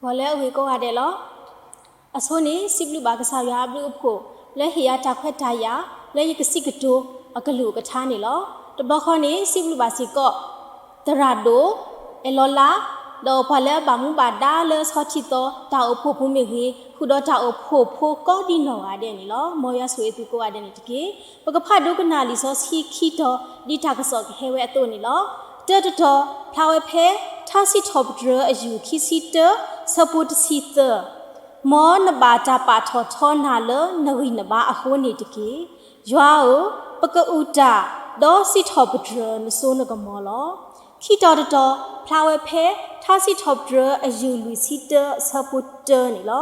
ဂီၤလၢအဂ့ၤကိးဂၤဒဲးလီၤ. အဆိန့ၣ် စံးဘျုးဘၣ်ကစၢ်ယွၤအဘျုးအဖှိၣ် လၢဟ့ၣ်ယၤတၢ်ခွဲးတၢ်ယာ် လၢယကစံးကတိၤအကလုၢ်အကထါန့ၣ်လီၤ. တဘျီဃီန့ၣ် စံးဘျုးဘၣ်စ့ၢ်ကီး သရၣ်ဒိၣ် အဲၣ်လီၤလါ ဒီးပှၤလၢအဘၣ်မူဘၣ်ဒါလၢဆီထံသီ တၢ်အိၣ်ဖှိၣ်ဖိမ့ၢ်ဂ့ၤ ဃုာ်ဒီးတၢ်အိၣ်ဖှိၣ်ဖိကိးဒ်နီၢ်ဂၤဒဲးန့ၣ်လီၤ. မ်ယွၤဆိၣ်ဂ့ၤသုကိးဂၤဒဲးန့ၣ်တက့ၢ်. ပကဖးဒိကနၣ်လံာ်စီဆှံခံတီၤ ဒ်တၢ်ကစီၣ်ကဟဲဝဲအသိးန့ၣ်လီၤ. တၢတတီၤ ဖျါဝဲဖဲ ထါစံးထီၣ်ပတြၢၤအယူၢ်ခံဆံတၢ ဆၢဖိတဆံသၢ, မ်နဘၣ်တၢ်ပာ်ထီၣ်ထီနၤလၢနဂံၢ်နဘါအဃိန့ၣ်တက့ၢ်. ယွၤဧၢ, ပကအုၣ်တၢ် ဒီးစံးထီၣ်ပတြၢၤနစိနကမီၤလီၤ. ခံတီၤတတီၤ ဖျါဝဲဖဲ ထါစံးထီၣ်ပတြၢၤအယူၢ်လွံၢ်ဆံတၢ အဆၢဖိတၢန့ၣ်လီၤ.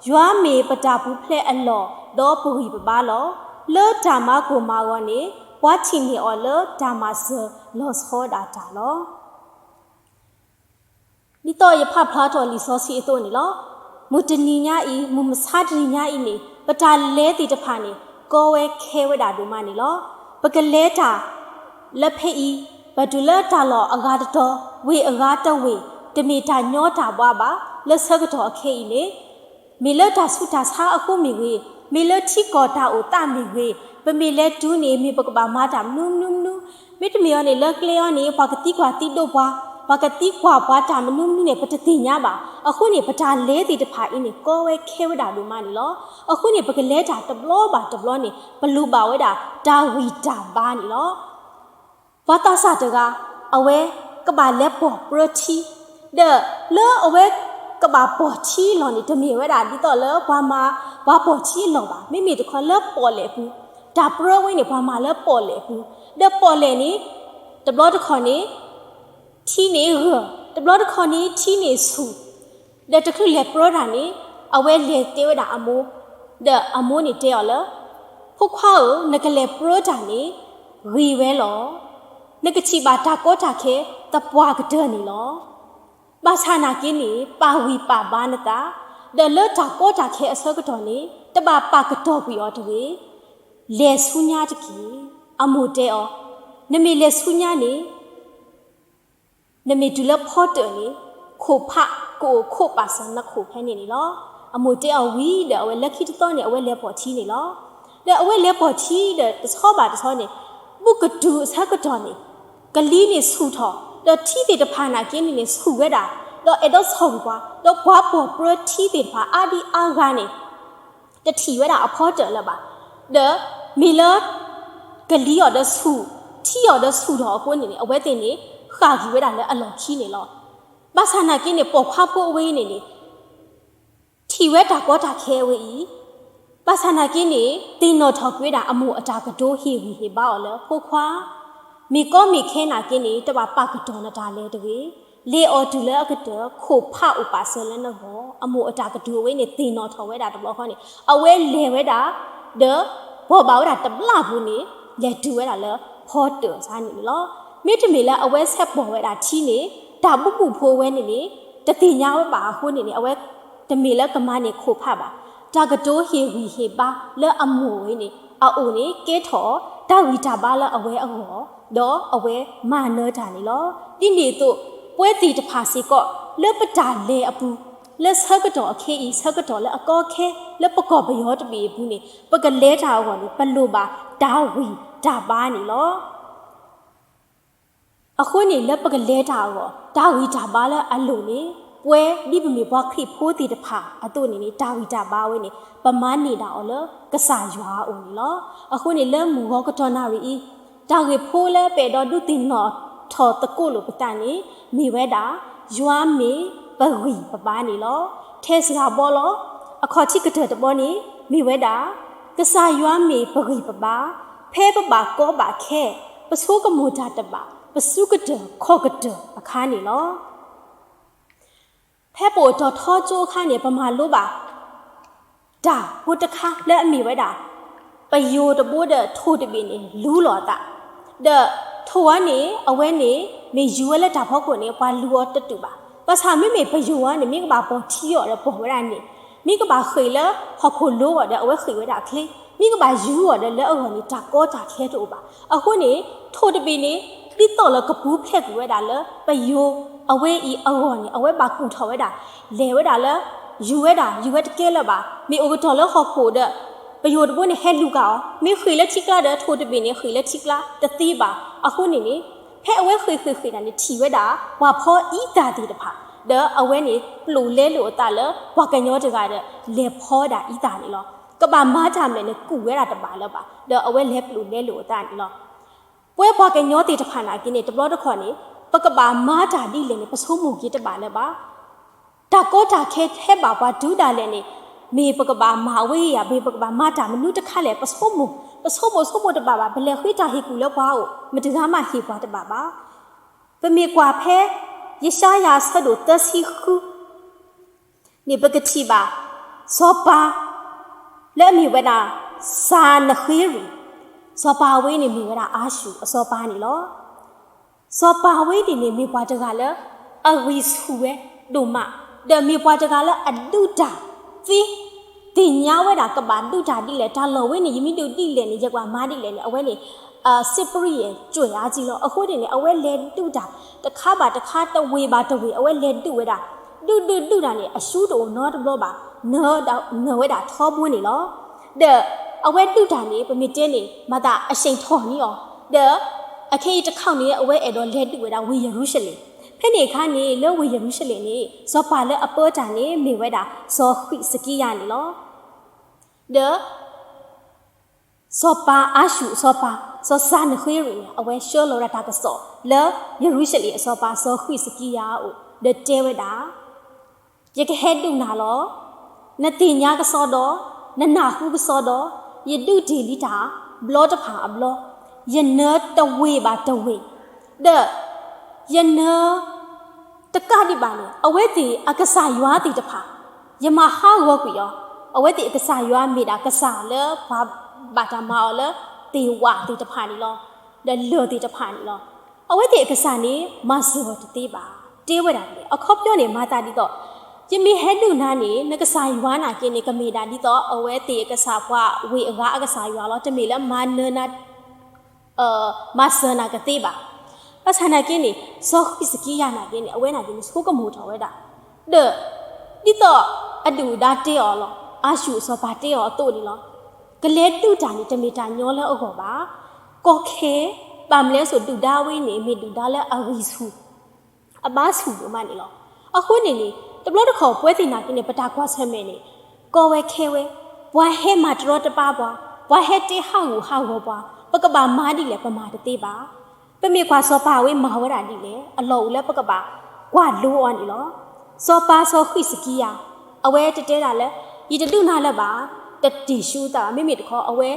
ယွၤမ့ၢ်ပတၢ်ပူၤဖျဲးအလီၢ် ဒီးပဂံၢ်ပဘါလီၤ. လၢတၢ်မၤကိၢ်မၤဂီၤန့ၣ် ပှၤထံၣ်န့ၢ်အီၤလၢတၢ်မၤစၢၤလီၤဆီဒၣ်တၢ်လီၤ. ဒ်သိးယဖးဖျါထီၣ်လံာ်စီဆှံအသိးန့ၣ်လီၤ. မုၢ်တနံၤညါအံၤ မုၢ်မဆါတနံၤညါအံၤန့ၣ် ပတၢ်လဲၤသ့ၣ်တဖၣ်န့ၣ် ကီဝဲခဲဝဲဒၣ်ဒိၣ်မးန့ၣ်လီၤ. ပကလဲၤတၢ် လၢဖဲအံၤ ပတုၤလၢတၢ်လီၢ်အဂၤတတီၤ ဝ့ၢ်အဂၤတဝ့ၢ် တမ့ၢ်တၢ်ညီတၢ်ဘှါဘၣ်. လၢဆၢကတီၢ်အခဲအံၤန့ၣ် မ့ၢ်လၢတၢ်ဆူးတၢ်ဆါအဃိမ့ၢ်ဂ့ၤ, မ့ၢ်လၢထံကီၢ်တၢ်အိၣ်သးမ့ၢ်ဂ့ၤ, ပမ့ၢ်လဲၤတုၤန့ၣ် မ့ၢ်ပကဘၣ်မၤတၢ်မနုၤမနုၤမနုၤ, မ့တမ့ၢ်အီၤန့ၣ် လၢကျဲအီၤန့ၣ် ပှၤကသံကွၢ်သံဒိးပှၤ, ပှၤကသံကွၢ်ပှၤတၢ်မနုၤမနုၤန့ၣ် ပတသ့ၣ်ညါဘၣ်. အဃိန့ၣ် ပတၢ်လဲၤသ့ၣ်တဖၣ်အံၤန့ၣ် ကီဝဲခဲဝဲဒၣ်ဒိၣ်မးန့ၣ်လီၤ. အဃိန့ၣ် ပကလဲၤတၢ်တဘျီဘၣ်တဘျီန့ၣ် ပလိၣ်ဘၣ်ဝဲဒၣ် တၢ်ဂံၢ်တၢ်ဘါန့ၣ်လီၤ. ပှၤသးစၢ်တဂၤ အဝဲကဘၣ်လဲၤပိာ်ပြၢထံ, ဒီးလၢအဝဲကဘၣ်ပိာ်ထံအလီၢ်န့ၣ် တမ့ၢ်ဝဲဒၣ်ဒ်သိးလၢပှၤမၤ ပှၤပိာ်ထံအလီၢ်ဘၣ်. မ့မ့ၢ်တခီလၢပီၣ်လဲၣ်အပူၤ, တၢ်ပြၢဝဲန့ၣ် ပှၤမၤလၢပီၣ်လဲၣ်အပူၤ, ဒီးပီၣ်လဲၣ်န့ၣ် တဘျီတခီၣ်န့ၣ် ထံန့ၣ်ဂၢၢ်, တဘျီတခီၣ်န့ၣ် ထံန့ၣ်ဆူၣ်, ဒီးတချုးလဲၤပြၢတၢ်န့ၣ် အဝဲလဲၤတဲဝဲဒၣ်အမိၢ်, ဒီးအမိၢ်န့ၣ်တဲအီၤလၢ ဖိခွါဧၢ, နကလဲၤပြၢတၢ်န့ၣ် ဂ့ၤဝဲလီၤ. နကထံၣ်ဘၣ်တၢ်ကီတၢ်ခဲသပှၢ်ကတၢၢ်န့ၣ်လီၤ. ဘၣ်ဆၣ်နာ်က့န့ၣ် ပာ်ဂံၢ်ပာ်ဘါနသး, ဒီးလၢတၢ်ကီတၢ်ခဲအဆၢကတီၢ်န့ၣ် တဘၣ်ပာ်ကတီၢ်ကွံာ်အီၤတဂ့ၤ. လဲၤဆူညါတက့ၢ်. အမိၢ်တဲအီၤ, နမ့ၢ်လဲၤဆူညါန့ၣ် နမ့ၢ်တုၤလၢဖီတၢၣ်န့ၣ် ခိၣ်ဖးကအိၣ်ခိးပာ်စၢၤနခိၣ်ဖဲန့ၣ်န့ၣ်လီၤ. အမိၢ်တဲအီၤဝံၤဒီး အဝဲလၢခံတသီန့ၣ် အဝဲလဲၤပိာ်ထံန့ၣ်လီၤ. ဒီးအဝဲလဲၤပိာ်ထံဒီးတဆီဘၣ်တဆီန့ၣ် ဘူၣ်ကတုၤအဆၢကတီၢ်န့ၣ် ကလံၤန့ၣ်ဆူၣ်ထီၣ်, ဒီးထံသ့ၣ်တဖၣ်နာ်က့န့ၣ်န့ၣ် ဆူၣ်ဝဲဒၣ်, ဒီးအဲၣ်ဒိးဆီၣ်ကွံာ်ပှၤ, ဒီးပှၤပိာ်ပြၢထံသ့ၣ်တဖၣ်အါဒံအါဂၤန့ၣ် တထံၣ်ဝဲဒၣ်အဖီတၢၣ်လၢၤဘၣ်. ဒီးမ့ၢ်လၢ ကလံၤအီၤဒီးဆူၣ်, ထံအီၤဒီးဆူၣ်ထီၣ်အဃိန့ၣ်န့ၣ် အဝဲသ့ၣ်န့ၣ် ဃၣ်ကွံာ်ဝဲဒၣ်လၢအလီၢ်ခံန့ၣ်လီၤ. ဘၣ်ဆၣ်နာ်က့န့ၣ် ပိာ်ခွါဖိအဝဲအံၤန့ၣ်န့ၣ် ထံၣ်ဝဲတၢ်ကီတၢ်ခဲအဝဲအံၤ, ဘၣ်ဆၣ်နာ်က့န့ၣ် သ့ၣ်နီၣ်ထီၣ်ကွံာ်ဝဲဒၣ်အမိၢ်အတၢ်ကတိၤဟ့ၣ်ဂံၢ်ဟ့ၣ်ဘါအီၤလၢ ဖိခွါ, မ့ၢ်ကီမ့ၢ်ခဲနာ်က့န့ၣ် တဘၣ်ပာ်ကတီၢ်နတၢ်လဲၤတဂ့ၤ. လဲၤအီၤတုၤလၢအကတၢၢ် ခိၣ်ဖးအိၣ်ပာ်စၢၤလၢနဂီၢ်. အမိၢ်အတၢ်ကတိၤအဝဲန့ၣ် သ့ၣ်နီၣ်ထီၣ်ဝဲဒၣ်တဘျီဃီန့ၣ် အဝဲလဲၤဝဲဒၣ် ဒီးပိာ်ဘၣ်ဝဲဒၣ်တဘျီပူၤန့ၣ် လဲၤတုၤဝဲဒၣ်လၢဖီတၢၣ်စါန့ၣ်န့ၣ်လီၤ. မ့တမ့ၢ်လၢအဝဲဆဲးပိာ်ဝဲဒၣ်ထံန့ၣ် တၢ်ဘူၣ်ဘူၣ်ဖိအဝဲန့ၣ်န့ၣ် တသ့ၣ်ညါဝဲဘၣ်အဃိန့ၣ်န့ၣ် အဝဲတမ့ၢ်လၢကမၤန့ၢ်ခိၣ်ဖးဘၣ်. တၢ်ကတိၤဟ့ၣ်ဂံၢ်ဟ့ၣ်ဘါလၢအမိၢ်ဝဲန့ၣ် အအိၣ်န့ၣ် ကဲထီၣ်တၢ်ဂံၢ်တၢ်ဘါလၢအဝဲအဂီၢ် ဒီးအဝဲမၤနၢၤတၢ်န့ၣ်လီၤ. ဒ်န့ၣ်အသိး ပဝဲသ့ၣ်တဖၣ်စ့ၢ်ကီး လၢပတၢ်လဲၤအပူၤ လၢဆၢကတီၢ်အခဲအံၤ ဆၢကတီၢ်လၢအကီအခဲ လၢပကီၢ်ပယီၤတဘ့ၣ်အပူၤန့ၣ် ပကလဲၤတၢ်အဂီၢ်န့ၣ် ပလိၣ်ဘၣ်တၢ်ဂံၢ်တၢ်ဘါန့ၣ်လီၤ. အဃိန့ၣ် လၢပကလဲၤတၢ်အဂီၢ် တၢ်ဂံၢ်တၢ်ဘါလၢအလိၣ်န့ၣ် ပဝဲဒ်ပမ့ၢ်ပှၤခရံာ်ဖိသ့ၣ်တဖၣ်အသိးန့ၣ်န့ၣ် တၢ်ဂံၢ်တၢ်ဘါဝဲန့ၣ် ပမၤန့ၢ်ဒၣ်အီၤလၢကစၢ်ယွၤအအိၣ်န့ၣ်လီၤ. အဃိန့ၣ် လၢမုၢ်ဂီၤကတီၢ်နၣ်ရံၣ်အံၤ တၢ်ဂ့ၢ်ဖိလၢပအဲၣ်ဒိးဒုးသ့ၣ်နီၣ်ထီၣ်သကိးလိာ်ပသးန့ၣ် မ့ၢ်ဝဲဒၣ် ယွၤမ့ၢ်ပဂံၢ်ပဘါန့ၣ်လီၤ. ထဲစှၤဘီလီၤ. အခီၣ်ထံးကတၢၢ်တဘီန့ၣ် မ့ၢ်ဝဲဒၣ် ကစၢ်ယွၤမ့ၢ်ပဂံၢ်ပဘါ, ဖဲပဘၣ်ကီဘၣ်ခဲ, ပဆိကမိၣ်တၢ်တဘၣ်, ပစုကတၢၢ်ခီၣ်ကတၢၢ်အခါန့ၣ်လီၤ. ဖဲပအိၣ်တီၢ်ထီကၠိအခါန့ၣ် ပမၤလိဘၣ် တၢ်ဖိတခါလၢအမ့ၢ်ဝဲဒၣ် ပယိၤတဘိဒီးထိၣ်တဘ့ၣ်န့ၣ် လူလီၤအသး, ဒီးထိၣ်အံၤန့ၣ် အဝဲန့ၣ် မ့ၢ်ယူၤဝဲလၢတၢ်ဖီခိၣ်န့ၣ် ပှၤလူၤအီၤတတုာ်ဘၣ်. ဘၣ်ဆၣ်မ့မ့ၢ်ပယိၤအံၤန့ၣ် မ့ၢ်ကဘၣ်ပိာ်ထံအီၤဒီးပိာ်ဝဲဒၣ်န့ၣ်, မ့ၢ်ကဘၣ်ဃ့ၢ်လၢဟီၣ်ခိၣ်လိအီၤဒီး အဝဲဃ့ၢ်ဝဲဒၣ်ချ့, မ့ၢ်ကဘၣ်ယူၤအီၤဒီးလၢအဂီၢ်န့ၣ် တၢ်ကီတၢ်ခဲတအိၣ်ဘၣ်. အဃိန့ၣ် ထိၣ်တဘ့ၣ်န့ၣ် ဒ်သိးလၢကပူၤဖျဲးကွံာ်ဝဲဒၣ်လၢပယိၤ အဝဲအံၤအဂီၢ်န့ၣ် အဝဲဘၣ်ကူၣ်ထီၣ်ဝဲဒၣ် လဲၤဝဲဒၣ်လၢ ယူၤဝဲဒၣ် ယူၤဝဲတကဲလၢၤဘၣ်. မ့ၢ်အိၣ်ကတီၢ်လၢဟီၣ်ခိၣ်ဒီး ပယိၤတဘိန့ၣ်ဟဲလူၤကၣ်အီၤ, မ့ၢ်ဃ့ၢ်လၢထံကျါဒီး ထိၣ်တဘ့ၣ်န့ၣ် ဃ့ၢ်လၢထံကျါတသ့ဘၣ်. အဃိန့ၣ်န့ၣ် ဖဲအဝဲဃ့ၢ်ဃ့ၢ်ဃ့ၢ်ဒၣ်န့ၣ် ထံၣ်ဝဲဒၣ် ပှၤဖီအံသၣ်သ့ၣ်တဖၣ် ဒီးအဝဲန့ၣ် ပျိာ်လဲလိာ်အသးလၢ ပှၤကညီတဂၤဒီး လဲၤဖီဝဲဒၣ်အံသၣ်န့ၣ်လီၤ. ကဘၣ်မၤတၢ်မနုၤလဲၣ်န့ၣ် ကူၣ်ဝဲဒၣ်တဘၣ်လၢၤဘၣ်, ဒီးအဝဲလဲၤပျိာ်လဲလိာ်အသးန့ၣ်လီၤ. ပဝဲပှၤကညီသ့ၣ်တဖၣ်နာ်က့န့ၣ် တဘျီတခီၣ်န့ၣ် ပကဘၣ်မၤတၢ်ဒ်လဲၣ်န့ၣ် ပဆိကမိၣ်က့ၤတဘၣ်လၢၤဘၣ်. တၢ်ကီတၢ်ခဲဟဲဘၣ်ပှၤတုၤဒၣ်လဲာ်န့ၣ် မ့ၢ်ပကဘၣ်မၤအဝဲဧါ, မ့ၢ်ပကဘၣ်မၤတၢ်မနုၤတခါလဲၣ် ပဆိကမိၣ်, ပဆိကမိၣ်ဆိကမိၣ်တဘၣ်ဘၣ်. ပလဲၤဃ့တၢ်ဟ့ၣ်ကူၣ်လၢပှၤအအိၣ် မတဂၤမးဟ့ၣ်ပှၤတဘၣ်ဘၣ်. ပမ့ၢ်ကွၢ်ဖဲ ယၡါယၤအဆၢဒိၣ်သၢဆံဃု န့ၣ် ပကထံၣ်ဘၣ် စီၤပၤ လၢအမ့ၢ်ဝဲဒၣ် စၤနဃ့ရံၣ်, စီၤပၤအဝဲန့ၣ်မ့ၢ်ဝဲဒၣ်အၤၡူၣ်အစီၤပၤန့ၣ်လီၤ. စီၤပၤအဝဲန့ၣ်န့ၣ်မ့ၢ်ပှၤတဂၤလၢ အဂံၢ်ဆူၣ်ဝဲဒိၣ်မး, ဒီးမ့ၢ်ပှၤတဂၤလၢအဒုးတၢ်သ့, သ့ၣ်ညါဝဲဒၣ်ကဘၣ်ဒုးတၢ်ဒ်လဲၣ်, တၢ်လီၢ်ဝဲန့ၣ် ယမ့ၢ်ဒုးဒ်လဲၣ်န့ၣ် ယကဘၣ်မၤဒ်လဲၣ်န့ၣ် အဝဲန့ၣ် စ့ပရံယဲၢ်ကွဲးအါကံလီၤ. အဃိန့ၣ်န့ၣ် အဝဲလဲၤဒုးတၢ် တခါဘၣ်တခါ တဝ့ၢ်ဘၣ်တဝ့ၢ် အဝဲလဲၤဒုးဝဲဒၣ်, ဒုးဒုးဒုးတၢ်န့ၣ် အရှုံးတအိၣ်နီတဘျီဘၣ်, နၢၤဝဲဒၣ်ထီဘိန့ၣ်လီၤ. ဒီးအဝဲဒုးတၢ်န့ၣ် ပမ့ၢ်တဲန့ၣ် မၤသးအဆ့ၣ်ထီၣ်န့ၢ်အီၤ, ဒီးအခဲအံၤတခါန့ၣ် အဝဲအဲၣ်ဒိးလဲၤဒုးဝဲဒၣ်ဝ့ၢ်ယရူၤၡလ့ၣ်, ဖဲန့ၣ်အခါန့ၣ် လၢဝ့ၢ်ယရူၤၡလ့ၣ်န့ၣ် စီၤပၤလၢအပၢတၢ်န့ၣ် မ့ၢ်ဝဲဒၣ်စီၤဃံးစကံယၤန့ၣ်လီၤ. ဒီး စီၤပၤအၤၡူၣ်အစီၤပၤ စီၤစၤနဃ့ရံၣ်န့ၣ် အဝဲဆှၢလီၤဝဲဒၣ်တၢ်ကစီၣ်လၢ ယရူၤၡလ့ၣ်အစီၤပၤစီၤဃံးစကံယၤအအိၣ် ဒီးတဲဝဲဒၣ်, ယကဟဲဒုးနၤလီၤ. နသ့ၣ်ညါကစီဒီ, နနၢ်ဟူကစီဒီ, ယဒုးတ့ၢ်လံတၢ် ဘျီတဖၣ်အဘျီ, ယနၢၤတဝ့ၢ်ဘၣ်တဝ့ၢ်, ဒီး ယနၢၤ တကးဒံးဘၣ်န့ၣ် အဝဲသ့ၣ်အကစၢ်ယွၤသ့ၣ်တဖၣ် ယမၤဟးဂီၤကွံာ်အီၤ, အဝဲသ့ၣ်အကစၢ်ယွၤမ့ၢ်ဒၣ်ကစၢ်လၢပှၤဘၣ်တၢ်မၤအီၤလၢ သ့ၣ်ဝၣ်သ့ၣ်တဖၣ်န့ၣ်လီၤ, ဒီးလၢၢ်သ့ၣ်တဖၣ်န့ၣ်လီၤ. အဝဲသ့ၣ်အကစၢ်န့ၣ် မၤစၢၤအီၤတသ့ဘၣ်, တဲဝဲဒၣ်န့ၣ် အခီပညီန့ၣ် မၤသးဒ်သိး ယမ့ၢ်ဟဲဒုးနၤန့ၣ် နကစၢ်ယွၤနာ်က့န့ၣ် ကမ့ၢ်ဒၣ်ဒ်သိး အဝဲသ့ၣ်အကစၢ်ပှၤဝ့ၢ်အဂၤအကစၢ်ယွၤလီၤ, တမ့ၢ်လၢမၤနၢၤနၤ မၤစၢၤနၤကသ့ဘၣ်. ဘၣ်ဆၣ်နာ်က့န့ၣ် စီၤဃံးစကံယၤနာ်က့န့ၣ် အဝဲနာ်က့န့ၣ် ဆိကမိၣ်ထီၣ်ဝဲဒၣ်, ဒီး ဒ်သိးအဒုၣ်အဒါတဲအီၤလီၤ, အၤၡူၣ်အစီၤပၤတဲအီၤအသိးန့ၣ်လီၤ. ကလဲၤဒုးတၢ်န့ၣ် တမ့ၢ်တၢ်ညီလၢအဂီၢ်ဘၣ်. ကီၢ်ခဲ ဘၣ်မနုၤလဲၣ်စိၤ ဒုၣ်ဒါဝဲန့ၣ် မ့ၢ်ဒုၣ်ဒါလၢအဂံၢ်ဆူၣ် အဘါဆူၣ်ဒိၣ်မးန့ၣ်လီၤ. အဃိန့ၣ်န့ၣ် တဘျီတခီၣ်ပဝဲသ့ၣ်နာ်က့န့ၣ် ပတၢ်ကွၢ်ဆၢၣ်မဲာ်န့ၣ် ကီဝဲခဲဝဲ, ပှၤဟဲမၤတရီတပါပှၤ, ပှၤဟဲတဲဟးဂူာ်ဟးဂီၤပှၤ, ပကဘၣ်မၤဒ်လဲၣ် ပမၤတသ့ဘၣ်. ပမ့ၢ်ကွၢ်စီၤပၤအဝဲမၤဝဲဒၣ်ဒ်လဲၣ် အလီၢ်အိၣ်လၢပကဘၣ်ကွၢ်လိအီၤန့ၣ်လီၤ. စီၤပၤစီၤဃံးစကံယၤ အဝဲတတဲဒၣ်လၢ ယတဒုးနၤလၢၤဘၣ်, တတ့ၢ်ဆူသးဘၣ်. မ့မ့ၢ်တခီ အဝဲ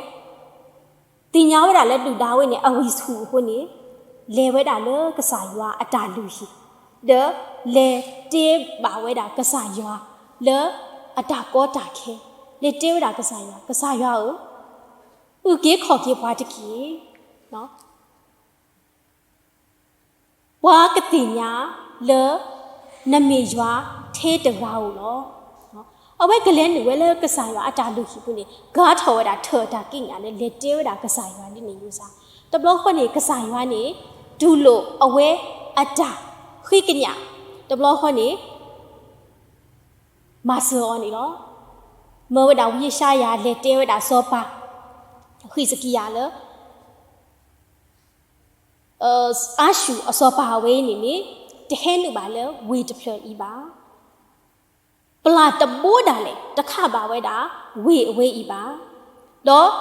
သ့ၣ်ညါဝဲဒၣ်လၢဒုၣ်ဒါဝဲန့ၣ် အဂံၢ်ဆူၣ်အဃိန့ၣ် လဲၤဝဲဒၣ်လၢကစၢ်ယွၤအတၢ်လုၢ်ဟံၣ်, ဒီးလဲၤတဲဘၣ်ဝဲဒၣ်ကစၢ်ယွၤ လၢအတၢ်ကီတၢ်ခဲ, လဲၤတဲဝဲဒၣ်ကစၢ်ယွၤ, ကစၢ်ယွၤဧၢ, အုၣ်က့ၤခီၣ်က့ၤပှၤတက့ၢ်. ပှၤကသ့ၣ်ညါလၢ နမ့ၢ်ယွၤထဲတဂၤဧိၤလီၤ. အဝဲကလဲၤနုာ်ဝဲလၢကစၢ်ယွၤအတၢ်လုၢ်ဟံၣ်ပူၤန့ၣ် ကၤထီၣ်ဝဲဒၣ်ထၢၣ်အတၢ်ကံးညာ်လၢ လဲၤတဲဝဲဒၣ်ကစၢ်ယွၤဒ်န့ၣ်ယိၤစၢ်. တဘျီဃီန့ၣ် ကစၢ်ယွၤန့ၣ် တူၢ်လိာ်အဝဲအတၢ်ဃ့ကညး, တဘျီဃီန့ၣ် မၤစၢၤအီၤန့ၣ်လီၤ. မၢဝဲဒၣ်ဝံယၡါယၤ လဲၤတဲဝဲဒၣ်စီၤပၤ ဃံးစကံယၤလၢ အၤၡူၣ်အစီၤပၤအဝဲအံၤန့ၣ်န့ၣ် တဟဲနုာ်ဘၣ်လၢဝ့ၢ်တဖျၢၣ်အံၤဘၣ်. ပျၢ်တဘိဒၣ်လဲာ် တခးဘၣ်ဝဲဒၣ်ဝ့ၢ်အဝဲအံၤဘၣ်. ဒီး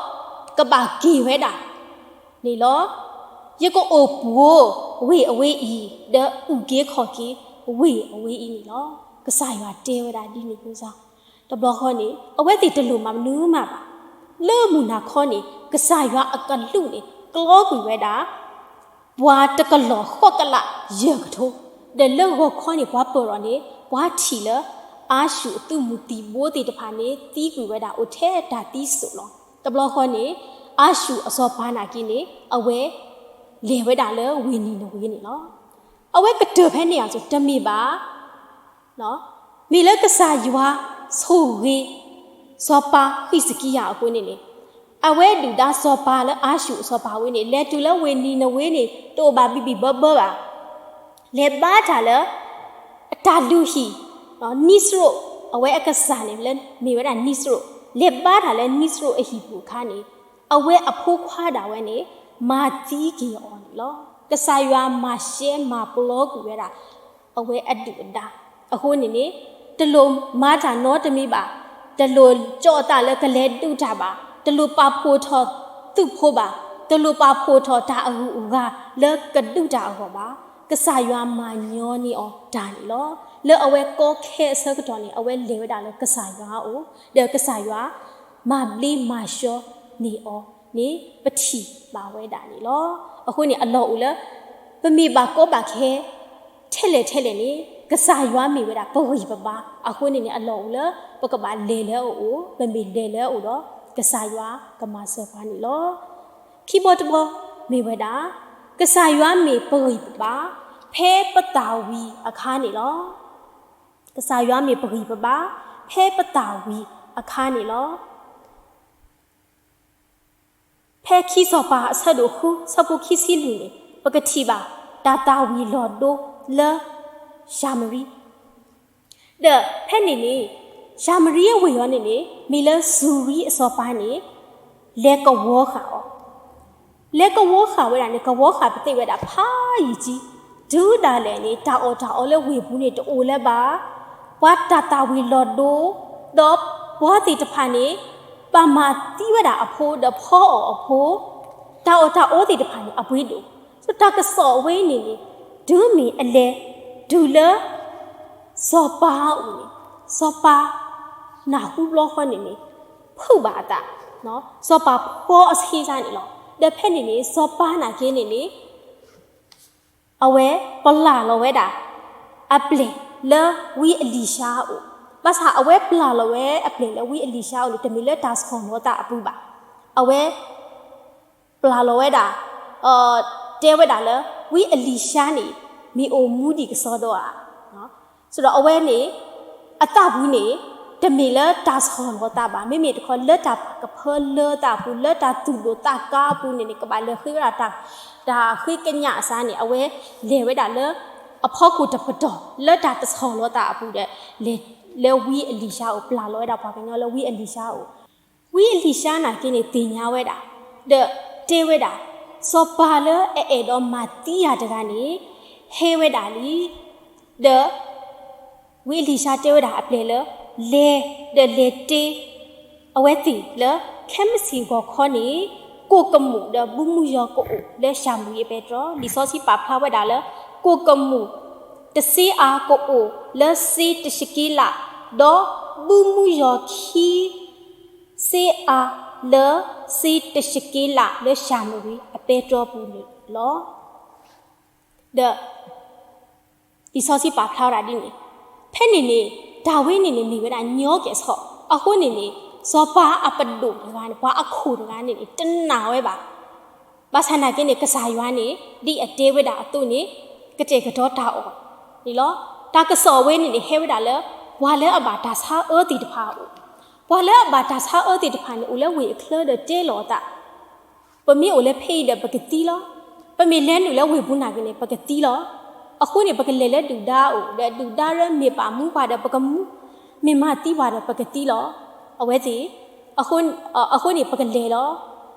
ကဘၣ်က့ၤဝဲဒၣ်န့ၣ်လီၤ. ယကအိၣ်ပှိၤဝ့ၢ်အဝဲအံၤ ဒီးအုၣ်က့ၤခီၣ်က့ၤဝ့ၢ်အဝဲအံၤန့ၣ်လီၤ. ကစၢ်ယွၤတဲဝဲဒၣ်ဒ်န့ၣ်အဃိ တဘျီဃီန့ၣ် အဝဲသ့ၣ်တလိၣ်မၤမနုၤမးဘၣ်. လၢမုၢ်နၤခီန့ၣ် ကစၢ်ယွၤအကလူးန့ၣ် ကျီကွံာ်ဝဲဒၣ် ပှၤတကလီၢ်ဃိးကလးယဲၢ်ကထိ, ဒီးလၢဂီၤခီန့ၣ် ပှၤပၢၢ်ထီၣ်န့ၣ် ပှၤထံၣ်လၢ အၤၡူၣ်အသုးမုၢ်သံၣ်ဘိသ့ၣ်တဖၣ်န့ၣ် သံကွံာ်ဝဲဒၣ်အိၣ်ထဲတၢ်သံစိးလီၤ. တဘျီဃီန့ၣ် အၤၡူၣ်အစီၤပၤနာ်က့န့ၣ် အဝဲလဲၤဝဲဒၣ်လၢဝ့ၢ်နံၤနဝ့န့ၣ်လီၤ. အဝဲကတၢၢ်ဖဲန့ၣ်အသိးတမ့ၢ်ဘၣ် မ့ၢ်လၢကစၢ်ယွၤဆိၣ်ဂ့ၤ စီၤပၤဃံးစကံယၤအဃိန့ၣ်န့ၣ် အဝဲဒုၣ်ဒါစီၤပၤလၢအၤၡူၣ်အစီၤပၤဝဲန့ၣ် လဲၤတုၤလၢဝ့ၢ်နံၤနဝ့န့ၣ် တအိၣ်ဘၣ်ဘံၣ်ဘံၣ်ဘၢဘၢဘၣ်. လဲၤဘါတၢ်လၢ အတၢ်လုၢ်ဟံၣ်, နံစရိး, အဝဲအကစၢ်န့ၣ်လၢမ့ၢ်ဝဲဒၣ်နံစရိး, လဲၤဘါတၢ်လၢနံစရိးအဟံၣ်ပူၤအခါန့ၣ်, အဝဲအဖိခွါဒၣ်ဝဲန့ၣ် မၤသံက့ၤအီၤန့ၣ်လီၤ. ကစၢ်ယွၤမၤရှဲမၤပျီကွံာ်ဝဲဒၣ် အဝဲအဒုၣ်အဒါ. အဃိန့ၣ်န့ၣ်, တလိၣ်မၤတၢ်နီတမံၤဘၣ်, တလိၣ်ကၠီအသးလၢကလဲၤဒုးတၢ်ဘၣ်, တလိၣ်ပာ်ဖှိၣ်ထီၣ်သုးဖိဘၣ်, တလိၣ်ပာ်ဖှိၣ်ထီၣ်တၢ်အဂုၤအဂၤလၢကဒုးတၢ်အဂီၢ်ဘၣ်. ကစၢ်ယွၤမၤညီန့ၢ်အီၤတၢ်န့ၣ်လီၤ. လၢအဝဲကီခဲအဆၢကတီၢ်န့ၣ် အဝဲလဲၤဝဲဒၣ်လၢကစၢ်ယွၤအအိၣ်, ဒီးကစၢ်ယွၤမၤဘျ့မၤဆှီန့ၢ်အီၤန့ၣ် ပထံၣ်ဘၣ်ဝဲဒၣ်န့ၣ်လီၤ. အဃိန့ၣ် အလီၢ်အိၣ်လၢ ပမ့ၢ်ဘၣ်ကီဘၣ်ခဲ ထဲလဲၣ်ထဲလဲၣ်န့ၣ် ကစၢ်ယွၤမ့ၢ်ဝဲဒၣ်ပဂံၢ်ပဘါ. အဃိန့ၣ်န့ၣ် အလီၢ်အိၣ်လၢ ပကဘၣ်လဲၤလၢအအိၣ်, ပမ့ၢ်လဲၤလၢအအိၣ်ဒီး ကစၢ်ယွၤကမၤစၢၤပှၤန့ၣ်လီၤ. ခံဘီတဘီမ့ၢ်ဝဲဒၣ် ကစၢ်ယွၤမ့ၢ်ပဂံၢ်ပဘါ ဖဲပသးဝံၤအခါန့ၣ်လီၤ. ကစၢ်ယွၤမ့ၢ်ပဂံၢ်ပဘါ ဖဲပသးဝံၤအခါန့ၣ်လီၤ. ဖဲခံစီၤပၤအဆၢဒိၣ်ဃု ဆၢဖိခံဆံလွံၢ်န့ၣ် ပကထံၣ်ဘၣ်တၢ်သးဝံၤလီၤဒိလၢ ၡၤမရံ. ဒီးဖဲန့ၣ်န့ၣ် ၡၤမရံအဝ့ၢ်အံၤန့ၣ်န့ၣ် မ့ၢ်လၢစူၤရံအစီၤပၤန့ၣ် လဲၤကဝီၤဃာ်အီၤ လဲၤကဝီၤဃာ်ဝဲဒၣ်န့ၣ် ကဝီၤဃာ်ပသ့ၣ်ဝဲဒၣ်ဖးယံာ်ကံ, တုၤဒၣ်လဲာ်န့ၣ် တၢ်အီၣ်တၢ်အီလၢဝ့ၢ်ပူၤန့ၣ် တအိၣ်လၢၤဘၣ်, ပှၤတၢ်သးဝံၤလီၤဒိ, ဒီးပှၤသ့ၣ်တဖၣ်န့ၣ် ဘၣ်မၤသံဝဲဒၣ်အဖိ ဒီးဖီအီၣ်အဖိ, တၢ်အီၣ်တၢ်အီသ့ၣ်တဖၣ်န့ၣ် အပှ့ၤဒိၣ်, ဒီးတၢ်ကစီၣ်အဝဲန့ၣ်န့ၣ် တုၤမ့ၢ်အလဲၤတုၤလၢ စီၤပၤအအိၣ်န့ၣ် စီၤပၤ နၢ်ဟူဘျီဃီန့ၣ်န့ၣ် ဖုးဘၣ်အသး, စီၤပၤဖှီအဆ့ဆါန့ၣ်လီၤ. ဒီးဖဲန့ၣ်န့ၣ် စီၤပၤနာ်က့န့ၣ်န့ၣ် အဝဲပျၢ်လီၤဝဲဒၣ် အပျဲၢ်လၢဝံအ့လံၡါအအိၣ်, ဘၣ်ဆၣ်အဝဲပျၢ်လီၤဝဲအပျဲၢ်လၢဝံအ့လံၡါအအိၣ်န့ၣ် တမ့ၢ်လၢတၢ်ဆီၣ်လီၤသးအပူၤဘၣ်. အဝဲ ပျၢ်လီၤဝဲဒၣ်, တဲဝဲဒၣ်လၢ ဝံအ့လံၡါန့ၣ် မ့ၢ်အိၣ်မူဒံးကစီဒီဧါ. ဆိုတော့ အဝဲန့ၣ် အသးပူၤန့ၣ် တမ့ၢ်လၢတၢ်ဆီၣ်လီၤသးဘၣ်, မ့မ့ၢ်တခီလၢတၢ်ပာ်ကဖၢလၢသးအပူၤ လၢတၢ်သူၣ်ဒိၣ်သးကါအပူၤန့ၣ်န့ၣ် ကဘၣ်လဲၤဃ့ဝဲဒၣ်တၢ်, တၢ်ဃ့ကညးအစးန့ၣ် အဝဲလဲၤဝဲဒၣ်လၢ အဖီခိၣ်တပတီၢ် လၢတၢ်တဆီၣ်လီၤသးအပူၤဒီး လဲၤလၢဝံအ့လံၡါအအိၣ် ပျၢ်လီၤဝဲဒၣ်ပှၤကညီလၢဝံအ့လံၡါအအိၣ် ဝံအ့လံၡါနာ်က့န့ၣ် သ့ၣ်ညါဝဲဒၣ်, ဒီးတဲဝဲဒၣ်, စီၤပၤလၢအအဲၣ်ဒိးမၤသံယၤတဂၤန့ၣ် ဟဲဝဲဒၣ်လံ, ဒီး ဝံအ့လံၡါတဲဝဲဒၣ်အပျဲၢ်လၢ လဲၤ, ဒီးလဲၤတဲ အဝဲသ့ၣ်လၢ ခဲမုၢ်ဆ့ၣ်ဂီၤခီန့ၣ် ကိၣ်ကမူၣ်ဒီးဘုမုၢ်ယီၤကအိၣ်လၢၡၤမရံအပဲတြီ, လံာ်စီဆှံပာ်ဖျါဝဲဒၣ်လၢ ကိၣ်ကမူၣ် တစ့အါကအိၣ်လၢစ့တၡက့လး, ဒီးဘုမုၢ်ယီၤခံ စ့အါလၢစ့တၡက့လးလၢၡၤမရံအပဲတြီပူၤန့ၣ်လီၤ. ဒီး လံာ်စီဆှံပာ်ဖျါဝဲဒၣ်ဒ်န့ၣ်, ဖဲန့ၣ်န့ၣ် တၢ်ဝဲန့ၣ်န့ၣ် မ့ၢ်ဝဲဒၣ်ညီကဲၣ်ဆိး, အဃိန့ၣ်န့ၣ် စီၤပၤအပဒိၣ်တဂၤန့ၣ် ပှၤအခိၣ်တဂၤန့ၣ်န့ၣ် တနာ်ဝဲဘၣ်. ဘၣ်ဆၣ်နာ်က့န့ၣ် ကစၢ်ယွၤန့ၣ် ဒ်အတဲဝဲဒၣ်အသိးန့ၣ် ကတဲာ်ကတီၤတၢ်အီၣ်န့ၣ်လီၤ. တၢ်ကစီၣ်အဝဲန့ၣ်န့ၣ် ဟဲဝဲဒၣ်လၢ ပှၤလၢအဘၣ်တၢ်ဆါအၢသ့ၣ်တဖၣ်အအိၣ်, ပှၤလၢအဘၣ်တၢ်ဆါအၢသ့ၣ်တဖၣ်န့ၣ် အိၣ်လၢဝ့ၢ်အချၢဒီးတဲလီၤအသး ပမ့ၢ်အိၣ်လၢဖဲအံၤဒီးပကသံလီၤ. ပမ့ၢ်လဲၤနုာ်လၢဝ့ၢ်ပူၤနာ်က့န့ၣ် ပကသံလီၤ. အဃိန့ၣ် ပကလဲၤလၢဒုၣ်ဒါအအိၣ် ဒီးဒုၣ်ဒါလၢမ့ၢ်ပာ်မူပှၤဒီးပကမူ, မ့ၢ်မၤသံပှၤဒီးပကသံလီၤ. အဝဲသ့ၣ်, အဃိန့ၣ် ပကလဲၤလီၤ.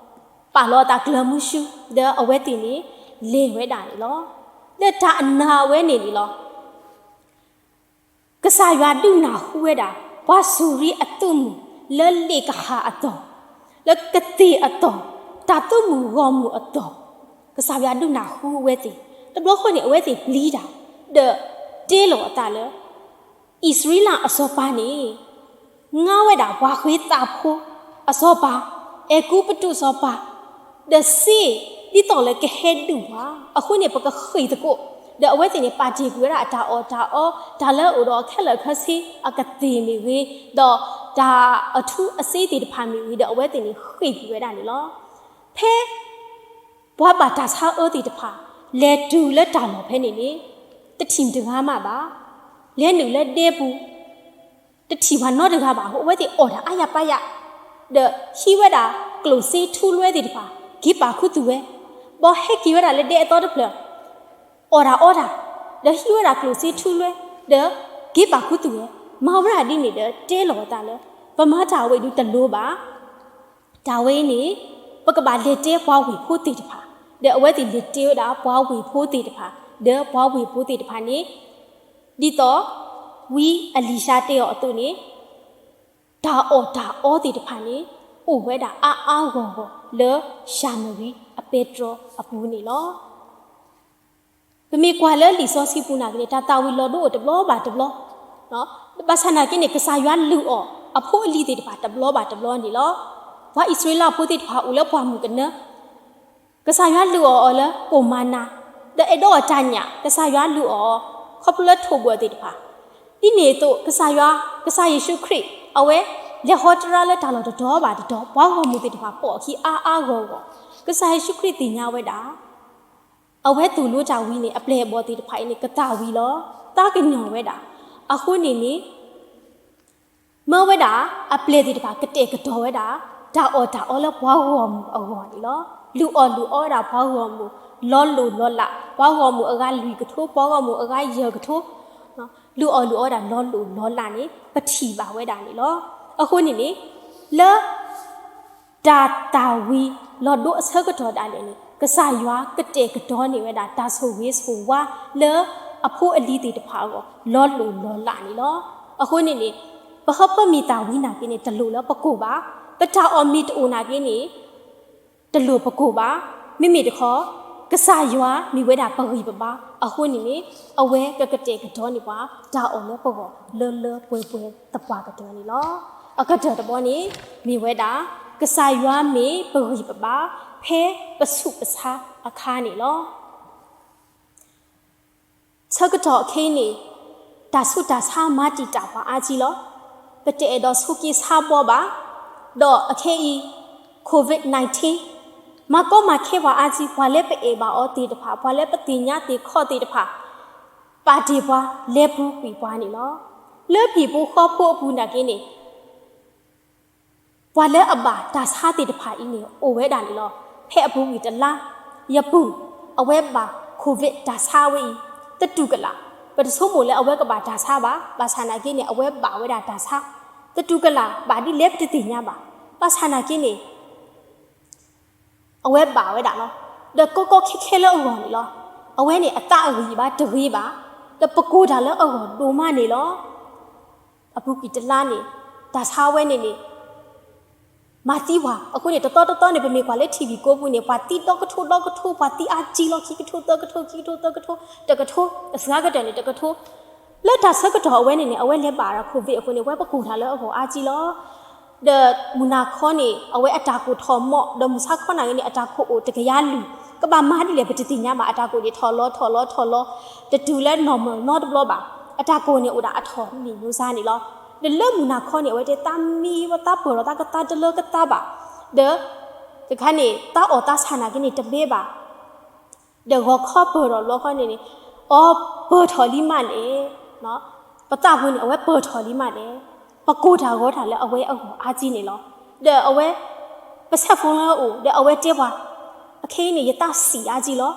ပာ်လီၤအသးကျၢၤမုဆူ ဒီးအဝဲသ့ၣ်န့ၣ် လဲၤဝဲဒၣ်န့ၣ်လီၤ. ဒီးတၢ်အနၢ်အဝဲန့ၣ်န့ၣ်လီၤ. ကစၢ်ယွၤဒုးနၢ်ဟူဝဲဒၣ် ပှၤစူၤရံအသုးမုၢ်လၢလ့ၣ်ကဟၣ်အတီၢ်, လၢကသ့ၣ်အတီၢ်, တၢ်သုးမုၢ်ဂီၢ်မုၢ်အတီၢ်, ကစၢ်ယွၤဒုးနၢ်ဟူအဝဲသ့ၣ်, တဘျီဃီန့ၣ် အဝဲသ့ၣ်ပျံၤတၢ်, ဒီးတဲလီၤအသးလၢ အံၣ်စရ့လးအစီၤပၤန့ၣ် ငါဝဲဒၣ်ပှၤဃ့သးဖိအစီၤပၤ, အဲၤကူပတူးစီၤပၤ, ဒီးစ့ဒ်သိးလၢကဟဲဒုးပှၤ, အဃိန့ၣ် ပကဃ့ၢ်သကိး, ဒီးအဝဲသ့ၣ်န့ၣ် ပာ်တ့ၢ်ကွံာ်ဝဲဒၣ်အတၢ်အီၣ်တၢ်အီ, တၢ်လၢအအိၣ်ဒီးခဲလၢာ်ခဲဆ့အကသ့ၣ်မ့ၢ်ဂ့ၤ, ဒီးတၢ်အထူအစ့သ့ၣ်တဖၣ်မ့ၢ်ဂ့ၤ, ဒီးအဝဲသ့ၣ်န့ၣ်ဃ့ၢ်ကွံာ်ဝဲဒၣ်န့ၣ်လီၤ. ဖဲ ပှၤဘၣ်တၢ်ဆါအၢသ့ၣ်တဖၣ် လဲၤတုၤလၢတၢ်လီၢ်ဖဲန့ၣ်န့ၣ် တထံၣ်တဂၤမးဘၣ်. လဲၤနုာ်လၢဒဲပူၤ တထံၣ်ပှၤနီတဂၤဘၣ်အဃိ အဝဲသ့ၣ်အီၣ်တၢ်အါယၤပါယၤ, ဒီးဟံးဝဲဒၣ်ကျိၣ်စ့ထူလွဲသ့ၣ်တဖၣ် က့ၤပာ်ခူသူၣ်ဝဲ, ဘီဟဲက့ၤဝဲဒၣ်လၢဒဲအသီတဖျၢၣ် အီၣ်တၢ်အီတၢ်, ဒီးဟံးဝဲဒၣ်ကျိၣ်စ့ထူလွဲ, ဒီးက့ၤပာ်ခူသူၣ်ဝဲ, မၤဝဲဒၣ်ဒ်န့ၣ်ဒီးတဲလီၤအသးလၢ ပမၤတၢ်ဝဲအံၤဒုးတလိၤဘၣ်. တၢ်ဝဲအံၤန့ၣ် ပကဘၣ်လဲၤတဲပှၤဝ့ၢ်ဖိသ့ၣ်တဖၣ်, ဒီးအဝဲသ့ၣ်လဲၤတဲဝဲဒၣ်ပှၤဝ့ၢ်ဖိသ့ၣ်တဖၣ်, ဒီးပှၤဝ့ၢ်ဖိသ့ၣ်တဖၣ်န့ၣ် ဒ်သိး ဝံအလံၤၡါတဲအီၤအသိးန့ၣ် တၢ်အီၣ်တၢ်အီသ့ၣ်တဖၣ်န့ၣ် အိၣ်ဝဲဒၣ်အါအါဂီၢ်ဂီၢ်လၢ�ၡၤမရံအပဲတြီအပူၤန့ၣ်လီၤ. ပမ့ၢ်ကွၢ်လၢလံာ်စီဆှံပူၤနာ်က့န့ၣ် တၢ်သၣ်ဝံၤလီၤဒိအိၣ်တဘျီဘၣ်တဘျီ, ဘၣ်ဆၣ်နာ်က့န့ၣ် ကစၢ်ယွၤလုၢ်အီၣ်အဖိအလံၤသ့ၣ်တဖၣ်တဘျီဘၣ်တဘျီန့ၣ်လီၤ. ပှၤအံၣ်စရ့လးဖိသ့ၣ်တဖၣ်အိၣ်လၢပှၢ်မုၢ်ကနၢ ကစၢ်ယွၤလုၢ်အီၣ်အီၤလၢကိၣ်မၤနၤ, ဒီးအဲၣ်ဒိးအီၤတၢ်ညၣ် ကစၢ်ယွၤလုၢ်အီၣ်အီၤ ခီဖျိလၢထိၣ်ဘှီၣ်သ့ၣ်တဖၣ်, ဒ်န့ၣ်အသိး ကစၢ်ယွၤ ကစၢ်ယ့ၣ်ၡူးခရံာ် အဝဲလဲၤဟီတရါလၢတၢ်လီၢ်တတီၤဘၣ်တတီၤ ပှၤဂီၢ်မုၢ်သ့ၣ်တဖၣ်ပိာ်အခံအါအါဂီၢ်ဂီၢ်, ကစၢ်ယ့ၣ်ၡူးခရံာ်သ့ၣ်ညါဝဲဒၣ် အဝဲသိၣ်လိတၢ်ဝံၤန့ၣ် အပျဲၢ်အဘီၣ်သ့ၣ်တဖၣ်အံၤန့ၣ် ကသၣ်ဝံၤလီၤ, သးကညီၤဝဲဒၣ်, အဃိန့ၣ်န့ၣ် မၢဝဲဒၣ်အပျဲၢ်သ့ၣ်တဖၣ်ကတဲာ်ကတီၤဝဲဒၣ် တၢ်အီၣ်တၢ်အီလၢပှၤဂီၢ်မုၢ်အဂီၢ်န့ၣ်လီၤ. လုၢ်အီၣ်လုၢ်အီဝဲဒၣ်ပှၤဂီၢ်မုၢ် လီၤလိၢ်လီၤလး, ပှၤဂီၢ်မုၢ်အဂၤလွံၢ်ကထိ ပှၤဂီၢ်မုၢ်အဂၤယဲၢ်ကထိ လုၢ်အီၣ်လုၢ်အီဝဲဒၣ်လီၤလိၢ်လီၤလးန့ၣ် ပထံၣ်ဘၣ်ဝဲဒၣ်န့ၣ်လီၤ. အဃိန့ၣ်န့ၣ် လၢ တၢ်သၣ်ဝံၤလီၤဒိအဆၢကတီၢ်ဒၣ်လဲာ်န့ၣ် ကစၢ်ယွၤကတဲာ်ကတီၤန့ၢ်ဝဲဒၣ် တၢ်ဆိၣ်ဂ့ၤဆိၣ်ဝါလၢအဖိအလံၤသ့ၣ်တဖၣ်အဂီၢ် လီၤလိၢ်လီၤလးန့ၣ်လီၤ. အဃိန့ၣ်န့ၣ် ပဟၢဖၢမ့ၢ်တၢ်ဝံၤနာ်က့န့ၣ် တလိၣ်လၢပကိၢ်ဘၣ်, ပတၢ်အီၣ်မ့ၢ်တအိၣ်နာ်က့န့ၣ် တလိၣ်ပကိၢ်ဘၣ်. မ့မ့ၢ်တခီ ကစၢ်ယွၤမ့ၢ်ဝဲဒၣ်ပဂံၢ်ပဘါအဃိန့ၣ်န့ၣ် အဝဲကကတဲာ်ကတီၤန့ၢ်ပှၤ တၢ်အီၣ်လၢပဂီၢ်လၢလၢပှဲၤပှဲၤသပှၢ်ကတၢၢ်န့ၣ်လီၤ. အကတၢၢ်တဘီန့ၣ် မ့ၢ်ဝဲဒၣ် ကစၢ်ယွၤမ့ၢ်ပဂံၢ်ပဘါ ဖဲပဆူးပဆါအခါန့ၣ်လီၤ. ဆၢကတီၢ်ခဲအံၤန့ၣ် တၢ်ဆူးတၢ်ဆါမၤတံာ်တာ်ပှၤအါကံလီၤ. ပတအဲၣ်ဒိးဆိးက့ဆါဘီဘၣ်. ဒီးအခဲအံၤ COVID nineteen မၤကီမၤခဲပှၤအါကံ, ပှၤလၢပအဲၣ်ဘၣ်အီၤသ့ၣ်တဖၣ်, ပှၤလၢပသ့ၣ်ညါသ့ၣ်ခီသ့ၣ်တဖၣ် ပာ်တ့ၢ်ပှၤ လဲၤပူၤကွံာ်ပှၤန့ၣ်လီၤ. လၢဟံၣ်ဖိဃီဖိအပူၤနာ်က့န့ၣ် ပှၤလၢအဘၣ်တၢ်ဆါသ့ၣ်တဖၣ်အံၤန့ၣ် အိၣ်ဝဲဒၣ်န့ၣ်လီၤ. ဖဲအပူၤကွံာ်တလါ, ယပုၢ် အဝဲဘၣ် COVID တၢ်ဆါဝဲအံၤ သတူၢ်ကလာ်, ပတဆိကမိၣ်လၢအဝဲကဘၣ်တၢ်ဆါဘၣ်. ဘၣ်ဆၣ်နာ်က့န့ၣ် အဝဲဘၣ်ဝဲဒၣ်တၢ်ဆါ သတူၢ်ကလာ် ဘၣ်ဒ်လဲၣ်ပတသ့ၣ်ညါဘၣ်. ဘၣ်ဆၣ်နာ်က့န့ၣ် အဝဲဘၣ်ဝဲဒၣ်လီၤ. ဒီးကီကီခဲခဲလၢအဂီၢ်န့ၣ်လီၤ. အဝဲန့ၣ်အသးအဂံၢ်ဘါတဂ့ၤဘၣ်. ဒီးပကိၢ်တၢ်လၢအဂီၢ်ဒိၣ်မးန့ၣ်လီၤ. အပူၤကွံာ်တလါန့ၣ် တၢ်ဆါဝဲန့ၣ်န့ၣ် မၤသံပှၤ. အဃိန့ၣ် တသီတသီန့ၣ် ပမ့ၢ်ကွၢ်လၢ ထံၣ်ဝံၣ်ကိးပူၤန့ၣ် ပှၤသံဒီကထိဒီကထိ, ပှၤသံအါကံလီၤ, ခံကထိသၢကထိ, ခံကထိသၢကထိ, တကထိ, အစှၤကတၢၢ်န့ၣ်တကထိ လၢတၢ်ဆၢကတီၢ်အဝဲန့ၣ်န့ၣ် အဝဲလဲၤဘၣ်ဒီး COVID အဃိန့ၣ် အဝဲပကိၢ်တၢ်လၢအဂီၢ်အါကံလီၤ. ဒီးမုၢ်နၤခီန့ၣ် အဝဲအတၢ်ကိၢ်ထီၣ်မီး, ဒီးမုၢ်ဆါခီနာ်က့န့ၣ် အတၢ်ကိၢ်အိၣ်တကယၤလွံၢ်, ကဘၣ်မၤဒ်လဲၣ်ပတသ့ၣ်ညါဘၣ်. အတၢ်ကိၢ်န့ၣ်ထီၣ်လီၤထီၣ်လီၤထီၣ်လီၤ, တတုၤလၢ normal နီတဘျီဘၣ်. အတၢ်ကိၢ်န့ၣ်အိၣ်ဒၣ်အထီၣ်မ့ၢ်ယိၤစါန့ၣ်လီၤ. ဒီးလၢမုၢ်နၤခီန့ၣ် အဝဲတဲသးမံဝဲသးပၢၢ်ထီၣ်သးကသါတလၢကသါဘၣ်. ဒီး တခါန့ၣ် သးအီၣ်သးဆၣ်နာ်က့န့ၣ်တဘဲဘၣ် ဒီးဂီၤခီပၢၢ်ထီၣ်တဘျီဃီန့ၣ်န့ၣ် အီပၢၢ်ထီၣ်လံမးလဲၣ်, ပသးဖိန့ၣ် အဝဲပၢၢ်ထီၣ်လံမးလဲၣ်, ပကိၢ်တၢ်ဂီၤတၢ်လၢအဝဲအဂီၢ်အါကံန့ၣ်လီၤ. ဒီးအဝဲ ပဆဲးဖိလၢအအိၣ် ဒီးအဝဲတဲပှၤ အခဲအံၤန့ၣ် ယသးဆံးအါကံလီၤ.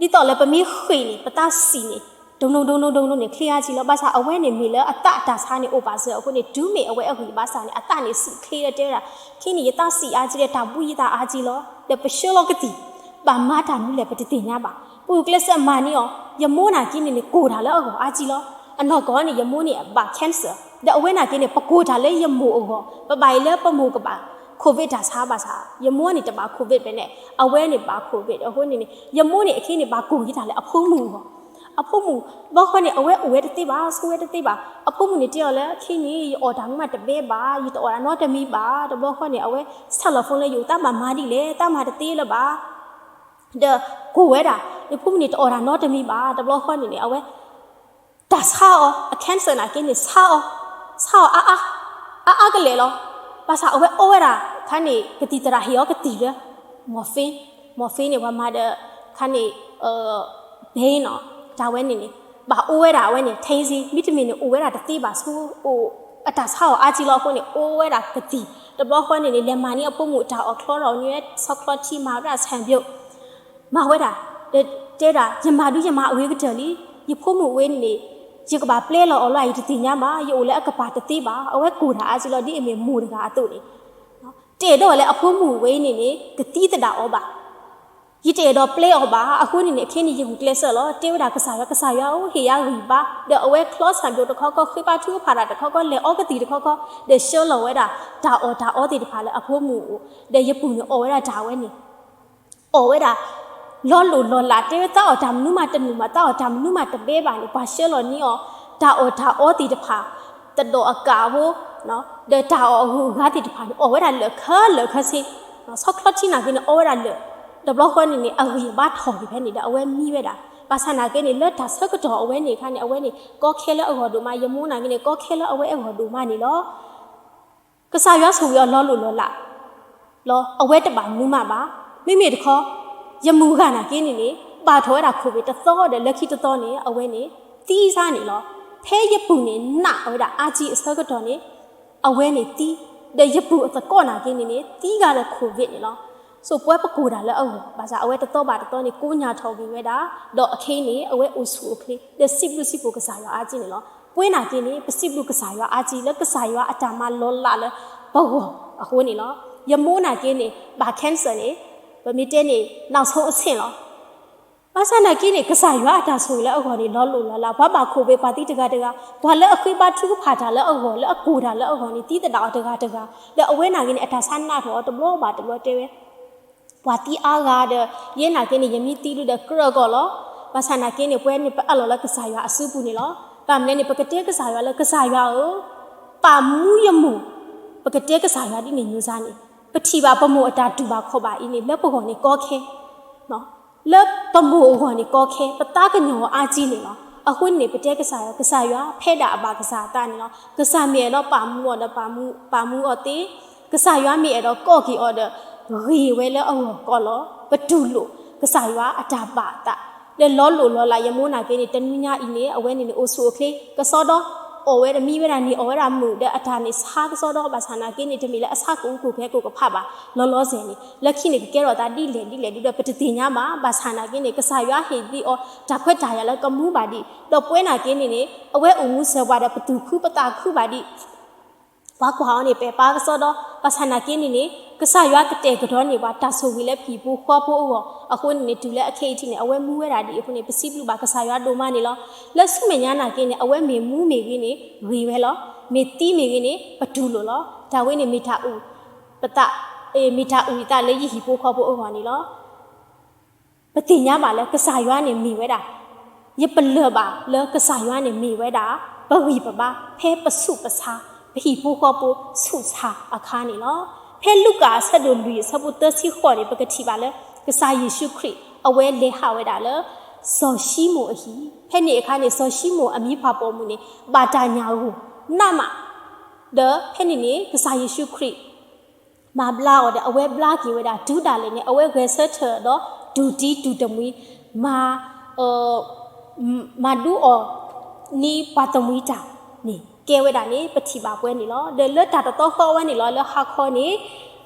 ဒ်သိးလၢပမ့ၢ်ဃ့ၢ်န့ၣ် ပသးဆံးန့ၣ် ဒိၣ်ဒိၣ်ဒိၣ်ဒိၣ်ဒိၣ်န့ၣ် ချ့အါကံလီၤ. ဘၣ်ဆၣ်အဝဲန့ၣ်မ့ၢ်လၢအသးအတၢ်ဆါန့ၣ်အိၣ်ပာ်စၢၤအဃိန့ၣ် တုၤမ့ၢ်အဝဲအဂံၢ်ဘါစၢ်န့ၣ် အသးန့ၣ်ဆံးချ့ဒီးတဲဝဲဒၣ် ခဲအံၤန့ၣ် ယသးဆံးအါကံဒီး တၢ်ဘှံးယသးအါကံလီၤ. ဒီးပဆှၢလီၤကသံၣ် ဘၣ်မၤတၢ်မနုၤလဲၣ် ပတသ့ၣ်ညါဘၣ်. ပကျဲးစၢးမၤန့ၢ်အီၤ, ယမိၢ်နာ်က့န့ၣ်န့ၣ် ကိၢ်တၢ်လၢအဂီၢ်အါကံလီၤ. အနီၢ်ကီၢ်န့ၣ် ယမိၢ်န့ၣ်ဘၣ် cancer ဒီးအဝဲနာ်က့န့ၣ် ပကိၢ်တၢ်လၢယမိၢ်အဂီၢ်, ပဘၣ်အံၤလၢပမိၢ်ကဘၣ် COVID တၢ်ဆါဘၣ်ဆၣ် ယမိၢ်န့ၣ်တဘၣ် COVID ဖဲန့ၣ် အဝဲန့ၣ်ဘၣ် COVID အဃိန့ၣ်န့ၣ် ယမိၢ်န့ၣ် အခဲအံၤန့ၣ် ဘၣ်ကိၢ်က့ၤတၢ်လၢအဖိမုၣ်အဂီၢ်. အဖိမုၣ် တဘျီဃီန့ၣ် အဝဲအိၣ်ဝဲတသ့ဘၣ်, ဆိးဝဲတသ့ဘၣ်. အဖိမုၣ်န့ၣ်တဲအီၤလၢ ခဲအံၤန့ၣ် ယအီၣ်တၢ်ကမၣ်တဘဲဘၣ်, ယတအီၣ်တၢ်နီတမံၤဘၣ်. တဘျီဃီန့ၣ် အဝဲဆဲးလီၤ phone လၢယအိၣ် သးဘၣ်မၤဒ်လဲၣ်, သးမၤတသ့လၢၤဘၣ် ဒီးကိၢ်ဝဲဒၣ်, ယဖိမုၣ်န့ၣ် တအီၣ်တၢ်နီတမံၤဘၣ်. တဘျီဃီန့ၣ်န့ၣ် အဝဲ တၢ်ဆါအီၤ, အ cancer နာ်က့န့ၣ် ဆါအီၤ, ဆါအီၤအါအါ, အါအါကလဲာ်လီၤ. ဘၣ်ဆၣ်အဝဲအီဝဲဒၣ် ခါန့ၣ် ကသံၣ်သရၣ်ဟ့ၣ်အီၤကသံၣ်လၢ morphine, morphine န့ၣ် ပှၤမၤဒီး ခါန့ၣ် ဘဲနီၤ, တၢ်ဝဲန့ၣ်န့ၣ် ဘၣ်အိၣ်ဝဲဒၣ်အဝဲန့ၣ် ထံစ့ မ့တမ့ၢ်န့ၣ် အိၣ်ဝဲဒၣ်တသ့ဘၣ် ဆိအိၣ် အတၢ်ဆါအီၤအါကံလီၤအဃိန့ၣ် အိၣ်ဝဲဒၣ်ကသံၣ်. တဘျီဃီန့ၣ်န့ၣ် လဲၤမၤန့ၢ်အဖိမုၣ်တၢ်အီၣ်ချီဒီး နွံဆီချီထံ မၤဝဲဒၣ်ဆၣ်ဘျိး မၤဝဲဒၣ်, တဲဒၣ် ယမၤဒုးယမၤအဂ့ၤကတၢၢ်လံ. ယဖိမုၣ်ဝဲန့ၣ် ယကဘၣ်ပျဲလီၤအီၤလီၤ ယတသ့ၣ်ညါဘၣ်, ယအိၣ်လၢအကပၤတသ့ဘၣ်, အဝဲကိၢ်တၢ်အါကံလီၤ ဒ်အမ့ၢ်မိၢ်တဂၤအသိးန့ၣ်, တအဲၣ်ဒိးလၢအဖိမုၣ်ဝဲအံၤန့ၣ်န့ၣ် ကသံသဒၣ်အီၤဘၣ်. ယတအဲၣ်ဒိးပျဲအီၤဘၣ်. အဃိန့ၣ်န့ၣ် အခဲအံၤန့ၣ် ယဂုာ်ကျဲးစၢးလီၤ. တဲဝဲဒၣ်ကစၢ်ယွၤ, ကစၢ်ယွၤဧၢ, ဟ့ၣ်ယၤဂံၢ်ဘါ, ဒီးအဝဲချီဆၣ်ဒိၣ်တခီခီ, ဃ့ဘါထုကဖၣ်တၢ်တခီခီ, လဲၤအီကသံၣ်တခီခီ, ဒီးဆှၢလီၤဝဲဒၣ် တၢ်အီၣ်တၢ်အီသ့ၣ်တဖၣ်လၢအဖိမုၣ်အအိၣ်, ဒီးယပုၢ်န့ၣ်အီၣ်ဝဲဒၣ်တၢ်ဝဲန့ၣ် အီၣ်ဝဲဒၣ် လီၤလိၢ်လီၤလး, တဲဝဲသးအီၣ်တၢ်မနုၤမးတနုာ်မး, သးအီၣ်တၢ်မနုၤမးတဘဲဘၣ်န့ၣ် ပှၤဆှၢလီၤန့ၢ်အီၤ တၢ်အီၣ်တၢ်အီသ့ၣ်တဖၣ်, တဒီးအကးဖိ, ဒီးတၢ်အီၣ်အဂုၤအဂၤသ့ၣ်တဖၣ်န့ၣ် အီၣ်ဝဲဒၣ်လၢာ်ခဲလၢာ်ခဲဆ့, ဆီချီထံနာ်က့န့ၣ် အီဝဲဒၣ်လၢာ်, တဘျီဃီန့ၣ်န့ၣ် အဂံၢ်အဘါထီၣ်က့ၤဖဲန့ၣ်ဒီး အဝဲမံဝဲဒၣ်. ဘၣ်ဆၣ်နာ်က့န့ၣ် လၢတၢ်ဆၢကတီၢ်အဝဲန့ၣ်အခါန့ၣ် အဝဲန့ၣ် ကီခဲလၢအဂီၢ်ဒိၣ်မး, ယမိၢ်နာ်က့န့ၣ် ကီခဲလၢအဝဲအဂီၢ်ဒိၣ်မးန့ၣ်လီၤ. ကစၢ်ယွၤဆိၣ်ဂ့ၤအီၤလီၤလိၢ်လီၤလးလီၤ. အဝဲတဘၣ်မနုၤမးဘၣ်. မ့မ့ၢ်တခီ ယမုၢ်ဂၤနာ်က့န့ၣ်န့ၣ် ဘၣ်ထီၣ်ဝဲဒၣ် COVID တသီဒီး လၢခံတသီန့ၣ် အဝဲန့ၣ်သံစါန့ၣ်လီၤ. ဖဲယပုၢ်န့ၣ်နာ်ဝဲဒၣ်အါကံအဆၢကတီၢ်န့ၣ် အဝဲန့ၣ်သံ, ဒီးယပုၢ်အသကိးနာ်က့န့ၣ်န့ၣ် သံဂၤလၢ COVID န့ၣ်လီၤ. ဆိပဝဲပကိၢ်တၢ်လၢအဂီၢ် ဘၣ်ဆၣ်အဝဲတသီဘၣ်တသီန့ၣ် ကိညၢ်ထီၣ်ဂ့ၤဝဲဒၣ်, ဒီးအခဲအံၤန့ၣ် အဝဲအိၣ်ဆူၣ်အိၣ်ချ့ ဒီးစံးဘျုးစံးဖှိၣ်ကစၢ်ယွၤအါကံန့ၣ်လီၤ. ပဝဲနာ်က့န့ၣ် ပစံးဘျုးကစၢ်ယွၤအါကံလၢကစၢ်ယွၤအတၢ်မၤလီၤလးလၢပဂီၢ်အဃိန့ၣ်လီၤ. ယမိၢ်နာ်က့န့ၣ် ဘၣ် cancer န့ၣ် ပမ့ၢ်တဲန့ၣ် နောက်ဆုံးအဆင့် လီၤ. ဘၣ်ဆၣ်နာ်က့န့ၣ် ကစၢ်ယွၤအတၢ်ဆိၣ်ဂ့ၤလၢအဂီၢ်န့ၣ် လီၤလိၢ်လီၤလး, ပှၤဘၣ်ခိၣ်ဘ့ၣ်ပှၤသံတဂၤတဂၤ, ပှၤလၢအဃ့ဘါထုကဖၣ်တၢ်လၢအဂီၢ် လၢအကိၢ်တၢ်လၢအဂီၢ်န့ၣ် သံသဒၣ်အီၤတဂၤတဂၤ, ဒီးအဝဲနာ်က့န့ၣ် အတၢ်ဆါနးထီၣ်အီၤတဘျီဘၣ်တဘျီတဲဝဲ ပှၤသံအါဂၤဒီး ယဲနာ်က့န့ၣ် ယမ့ၢ်သံဒုဒီးကြၢးကီးလီၤ. ဘၣ်ဆၣ်နာ်က့န့ၣ် ပဝဲန့ၣ် ပအးလီၤလၢကစၢ်ယွၤအစုပူၤန့ၣ်လီၤ. ဘၣ်မနုၤလဲၣ်န့ၣ် ပကတဲကစၢ်ယွၤလၢ ကစၢ်ယွၤဧၢ, ပာ်မူယမိၢ်, ပကတဲကစၢ်ယွၤဒ်န့ၣ် မျိုးစား န့ၣ်, ပထံၣ်ဘၣ်ပမိၢ်အတၢ်တူၢ်ဘၣ်ခီၣ်ဘၣ်အံၤန့ၣ် လၢပဂီၢ်န့ၣ်ကီခဲ လၢပမိၢ်အဂီၢ်န့ၣ်ကီခဲ, ပသးကညီၤအါကံန့ၣ်လီၤ. အဃိန့ၣ် ပတဲကစၢ်ယွၤ, ကစၢ်ယွၤ ဖဲဒၣ်အဘၣ်ကစၢ်အသးန့ၣ်လီၤ. ကစၢ်မ့ၢ်အဲၣ်ဒိးပာ်မူအီၤဒီး ပာ်မူအီၤသ့, ကစၢ်ယွၤမ့ၢ်အဲၣ်ဒိးကိးက့ၤအီၤဒီး ဂ့ၤဝဲလၢအဂီၢ်ကီးလီၤ. ပတူၢ်လိာ်ကစၢ်ယွၤအတၢ်ဘၣ်အသး, ဒီးလီၤလိၢ်လီၤလး ယမိၢ်နာ်က့န့ၣ် တနွံညါအံၤန့ၣ် အဝဲန့ၣ်န့ၣ် အိၣ်ဆူၣ်အိၣ်ချ့ ကစီဒီ, အီၣ်ဝဲဒီးမံဝဲဒၣ်န့ၣ် အီၣ်ဝဲဒၣ်မုာ် ဒီးအတၢ်န့ၣ်ဆါကစီဒီ, ဘၣ်ဆၣ်နာ်က့န့ၣ် တမ့ၢ်လၢအဆါကိၣ်ကိၣ်ဖဲကိၣ်ကဖးဘၣ်. လီၤလီၤဆဲးန့ၣ် လၢခံန့ၣ် ကကဲထီၣ်သးဒ်လဲၣ်ဒ်လဲၣ်ဒုဒီး ပတသ့ၣ်ညါဘၣ်. ဘၣ်ဆၣ်နာ်က့န့ၣ် ကစၢ်ယွၤဟ့ၣ်ဒံးအီၤ တၢ်ခွဲးတၢ်ယာ်လၢကမူဘၣ်ဒံး, ဒီးပဝဲနာ်က့န့ၣ်န့ၣ် အဝဲအိၣ်မူစၢၤပှၤဒီး ပသူၣ်ခုပသးခုဘၣ်ဒံး ပှၤကွၢ်အီၤန့ၣ် ပဲာ်ပါကစီဒီ, ဘၣ်ဆၣ်နာ်က့န့ၣ်န့ၣ် ကစၢ်ယွၤကတဲာ်ကတီၤန့ၢ်ပှၤ တၢ်ဆိၣ်ဂ့ၤလၢဟံၣ်ဖိဃီဖိအဂီၢ်အဃိန့ၣ်န့ၣ် တုၤလၢအခဲအံၤထံးန့ၣ် အဝဲမူဝဲဒၣ်ဒ်အံၤအဃိန့ၣ် ပစံးဘျုးဘၣ်ကစၢ်ယွၤဒိၣ်မးန့ၣ်လီၤ. လၢဆူမဲာ်ညါနာ်က့န့ၣ် အဝဲမ့ၢ်မူမ့ၢ်ဂ့ၤန့ၣ် ဂ့ၤဝဲလီၤ. မ့ၢ်သံမ့ၢ်ဂ့ၤန့ၣ် ပတူၢ်လိာ်လီၤ. တၢ်ဝဲန့ၣ်မ့ၢ်တၢ်အုၣ်ပသး, မ့ၢ်တၢ်အုၣ်အသးလၢယဟံၣ်ဖိဃီဖိအဂီၢ်န့ၣ်လီၤ. ပသ့ၣ်ညါဘၣ်လၢကစၢ်ယွၤန့ၣ်မ့ၢ်ဝဲဒၣ်, ယပလၢၢ်ဘၣ်လၢကစၢ်ယွၤန့ၣ်မ့ၢ်ဝဲဒၣ် ပဂံၢ်ပဘါ ဖဲပဆူးပဆါ, ပဟံၣ်ဖိဃီဖိဆူးဆါအခါန့ၣ်လီၤ. ဖဲလူၤကၣ်အဆၢဒိၣ်လွံၢ်အဆၢဖိသၢဆံဃိးန့ၣ် ပကထံၣ်ဘၣ်လၢ ကစၢ်ယ့ၣ်ၡူးခရံာ် အဝဲလဲၤဟးဝဲဒၣ်လၢ စီၤၡံမိၣ်အဟံၣ်, ဖဲန့ၣ်အခါန့ၣ် စီၤၡံမိၣ်အမံၤဖးပိာ်မုၣ်န့ၣ် ဘၣ်တၢ်ညၣ်ဂိၢ်နးမး ဒီးဖဲန့ၣ်န့ၣ် ကစၢ်ယ့ၣ်ၡူးခရံာ် မၤဘျါအီၤဒီး အဝဲဘျါက့ၤဝဲဒၣ် တုၤဒၣ်လဲာ်န့ၣ် အဝဲဂဲၤဆၢထၢၣ်ဒီး တူၢ်တံၢ်တူၢ်တမှံၤ မၤ မၤဒုးအီၣ်န့ၢ်ပှၤတမှံၤတၢ်န့ၣ် ကဲဝဲဒၣ်န့ၣ် ပထံၣ်ဘၣ်ပှဲၤန့ၣ်လီၤ. ဒီးလၢတၢ်တသီဃီဝဲန့ၣ်လီၤ လၢဟါခီန့ၣ်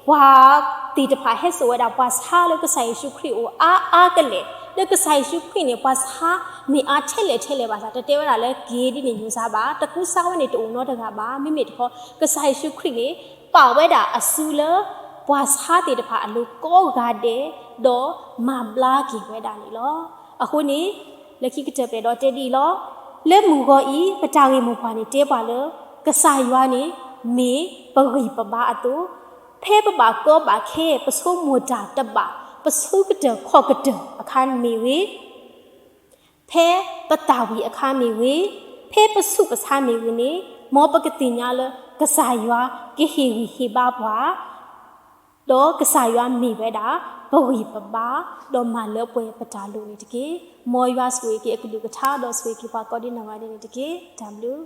ပှၤသ့ၣ်တဖၣ်ဟဲစိာ်ဝဲဒၣ် ပှၤဆါလၢကစၢ်ယ့ၣ်ၡူးခရံာ်အအိၣ်အါအါကလဲာ်, လၢကစၢ်ယ့ၣ်ၡူးခရံာ်န့ၣ် ပှၤဆါမ့ၢ်အါထဲလဲၣ်ထဲလဲၣ်ဘၣ်ဆၣ် တတဲဝဲဒၣ်လၢက့ၤဒ်န့ၣ် ယိၤစၢ်ဘၣ်, တကူစါဝဲန့ၣ်တအိၣ်နီတဂၤဘၣ်. မ့မ့ၢ်တခီ ကစၢ်ယ့ၣ်ၡူးခရံာ်န့ၣ် ပာ်ဝဲဒၣ်အစုလၢ ပှၤဆါသ့ၣ်တဖၣ်အလိၤကိးဂၤဒဲး ဒီးမၤဘျါက့ၤဝဲဒၣ်န့ၣ်လီၤ. အဃိန့ၣ် လၢခံကတၢၢ်ပအဲၣ်ဒိးတဲဒ်အံၤလီၤ. လၢမုၢ်ဂီၤအံၤ ပတၢ်ဂ့ၢ်မိၢ်ပှၢ်န့ၣ်တဲပှၤလၢ ကစၢ်ယွၤန့ၣ် မ့ၢ်ပဂံၢ်ပဘါအသိး, ဖဲပဘၣ်ကီဘၣ်ခဲ ပဆိကမိၣ်တၢ်တဘၣ်, ပဆၢကတၢၢ်ခီၣ်ကတၢၢ်အခါမ့ၢ်ဂ့ၤ, ဖဲပသးဝံၣ်အခါမ့ၢ်ဂ့ၤ, ဖဲပဆူးပဆါမ့ၢ်ဂ့ၤန့ၣ် မ်ပကသ့ၣ်ညါလၢ ကစၢ်ယွၤကဟ့ၣ်ဂံၢ်ဟ့ၣ်ဘါပှၤ, ဒီးကစၢ်ယွၤမ့ၢ်ဝဲဒၣ် ပဂံၢ်ပဘါ, ဒီးမၤလၢပှဲၤပတၢ်လိၣ်န့ၣ်တက့ၢ်. မ်ယွၤဆိၣ်ဂ့ၤက့ၤအကလုၢ်ကထါ ဒီးဆိၣ်ဂ့ၤက့ၤပှၤကိးဒံနီၢ်ဂၤဒဲးန့ၣ်တက့ၢ်. တၢ်ဘျုး